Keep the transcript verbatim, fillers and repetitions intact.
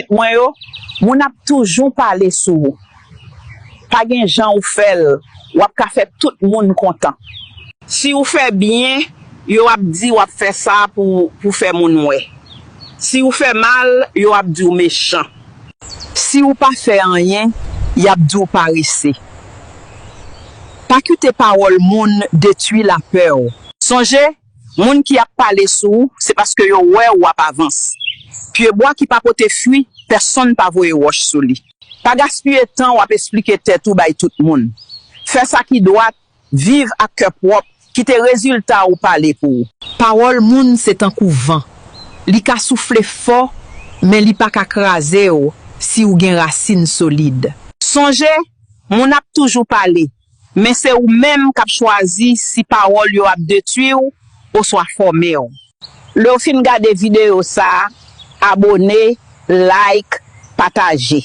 Mwen yo, moun ap toujou pale sou ou. Pa gen jan ou fè l, w ap ka fè tout moun kontan. Si w fè byen, yo ap di w ap fè sa pou, pou fè moun wè. Si w fè mal, yo ap di w mechan. Si w pa fè anyen, y ap di w parese. Pa kite pawòl moun detwi lapè w. Sonje, moun ki ap pale sou ou, se paske yo wè w ap avans. Pyebwa ki pa pote fwi, pèsonn pa voye wòch sou li. Pa gaspiye tan w ap esplike tèt ou bay tout moun. Fè sa ki dwat, viv ak kè pwòp, kite rezilta ou pale pou ou. Pawòl moun se tankou van. Li ka soufle fò, men li pa ka kraze w si w gen rasin solid. Sonje, moun ap toujou pale, men se ou menm k ap chwazi si pawòl yo ap detwi w oswa fòme w. Lè w fin gade videyo sa a, abòne, like, pataje.